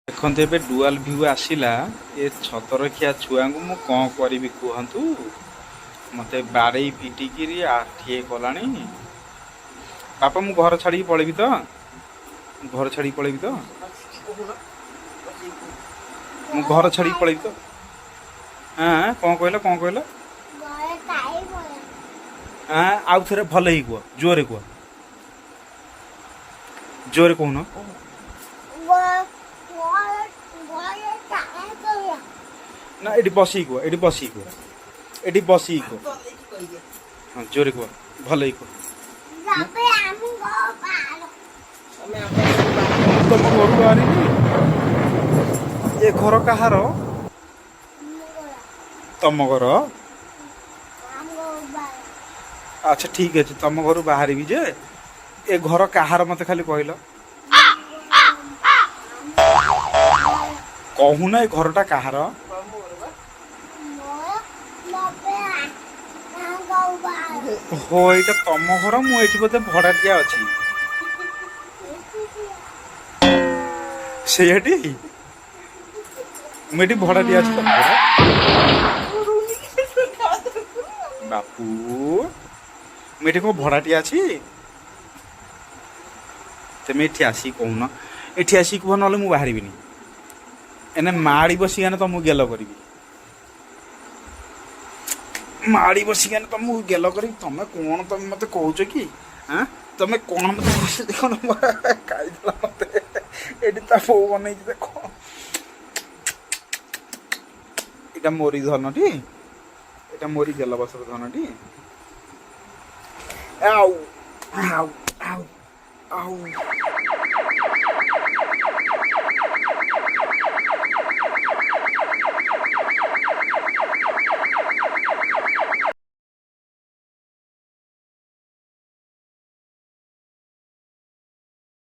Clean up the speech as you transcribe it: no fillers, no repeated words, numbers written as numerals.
ଦେଖନ୍ତୁ, ଏବେ dual view ଆସିଲା। ଏ ଛତରଖିଆ ଛୁଆଙ୍କୁ ମୁଁ କ'ଣ କରିବି କୁହନ୍ତୁ? ମୋତେ ବାଡ଼େଇ ପିଟିକିରି ଆଠିଏ କଲାଣି। ବାପା, ମୁଁ ଘର ଛାଡ଼ିକି ପଳେଇବି ତ? ଘର ଛାଡ଼ିକି ପଳେଇବି ତ? ମୁଁ ଘର ଛାଡ଼ିକି ପଳେଇବି ତ? ହଁ, କ'ଣ କହିଲ? କ'ଣ କହିଲ? ହଁ, ଆଉ ଥରେ ଭଲ ହେଇକି କୁହ, ଜୋରେ କୁହ, ଜୋରେ କହୁନ। ନା, ଏଠି ବସିକି କୁହ, ଏଠି ବସିକି କୁହ, ଏଠି ବସିକି କୁହ। ହଁ, ଜୋରେ କୁହ, ଭଲ ହେଇକି କୁହ। ମୁଁ ତମ ଘରୁ ବାହାରିବି? ଏ ଘର କାହାର? ତମ ଘର? ଆଚ୍ଛା, ଠିକ ଅଛି, ତମ ଘରୁ ବାହାରିବି ଯେ, ଏ ଘର କାହାର ମତେ ଖାଲି କହିଲ। କହୁନ, ଏ ଘରଟା କାହାର? ହୋ, ଏଇଟା ତମ ଘର। ମୁଁ ଏଇଠି ବୋଧେ ଭଡାଟିଆ ଅଛି। ସେଇଆଟି ମୁଁ ଏଠି ଭଡାଟିଆ ଅଛି ତମ ଘର। ବାପୁ, ମୁଁ ଏଠି କଣ ଭଡାଟିଆ ଅଛି? ତମେ ଏଠି ଆସିକି କହୁନ, ଏଠି ଆସିକି କୁହ, ନହେଲେ ମୁଁ ବାହାରିବିନି। ଏନେ ମାଡ଼ି ବସିକି ତମକୁ ଗେଲ କରିବି, ମାଡ଼ି ବସିକି ତମକୁ ଗେଲ କରିବି। ତମେ କଣ, ତମେ ମତେ କହୁଛ କି? ଆଁ, ତମେ କଣ ମତେ କହୁଛ? ଦେଖ, ଖାଇଦେଲା ମତେ। ଏଠି ତା ବୋଉ ବନେଇଛି, ଦେଖ। ଏଇଟା ମୋରି ଧନଟି, ଏଇଟା ମୋରି ଗେଲ ବସର ଧନଟି। ଆଉ ଆଉ ଆଉ ଆଉ।